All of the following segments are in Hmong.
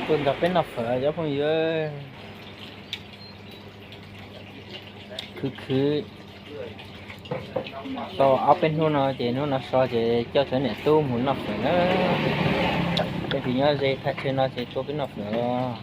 Tuaj nrog peb noj fawm cov phooj ywg. Khwv khwv tau ob peb hnub no ces hnub no so ces coj cov niam tub mus noj fawm na. Peb tsis nyob ze thaj chaw no ces tuaj peb noj fawm os.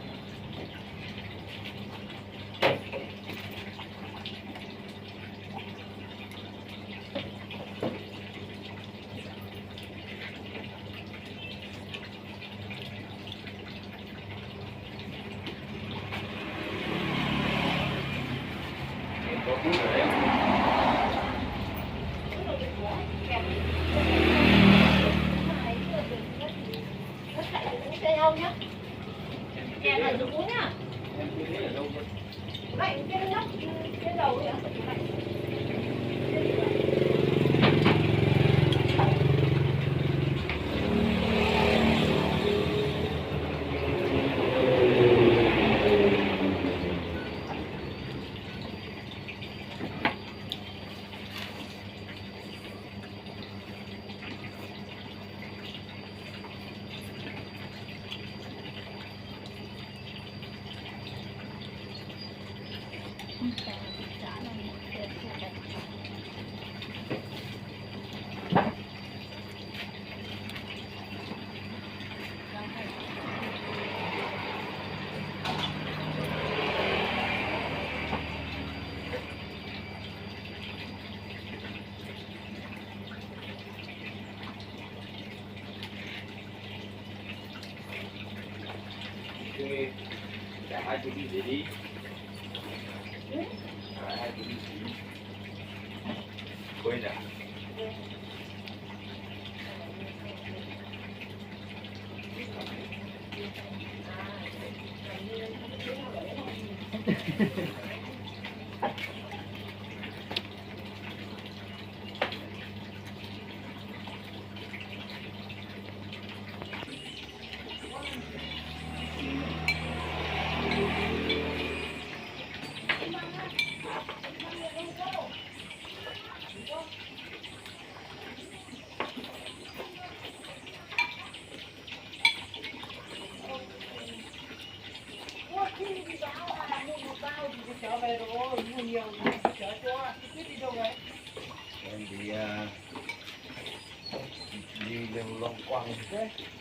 Đi đâu loanh quanh,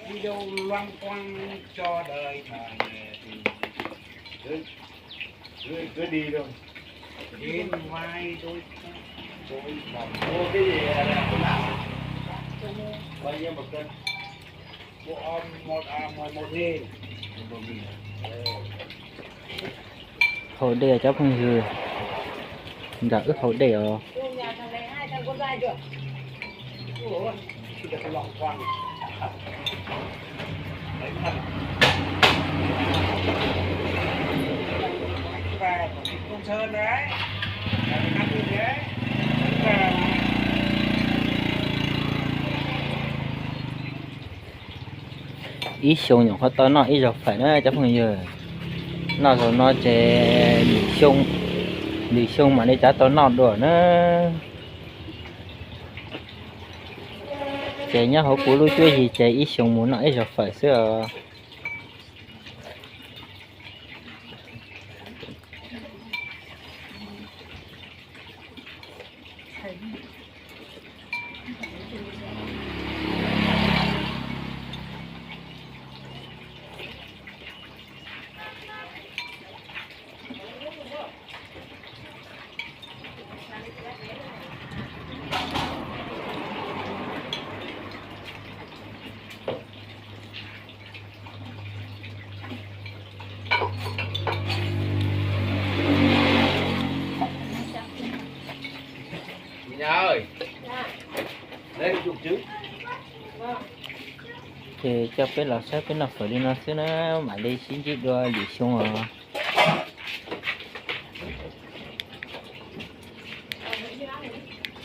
đi đâu loanh quanh cho đời mà. Cứ, cứ đi đâu. Đi vai đôi, đôi lòng. Mua cái gì là làm thế nào? Bao nhiêu một cân? Mua, một, à, mười một nghìn. Mười một nghìn. Haus dej cov phooj ywg, nram wb haus dej os. Ib xyoo nyuam qhuav tau noj ib zaug fawm na cov phooj ywg. Noj zaum no ces lwm xyoo, lwm xyoo mam li cav tau noj dua na. Ces nyob hauv kuv lub cuab yig ces ib xyoo mus noj ib zaug fawm xwb os. Ces coj peb los saib peb noj fawm li no xwb na, mam li sib ntsib dua lwm xyoo os.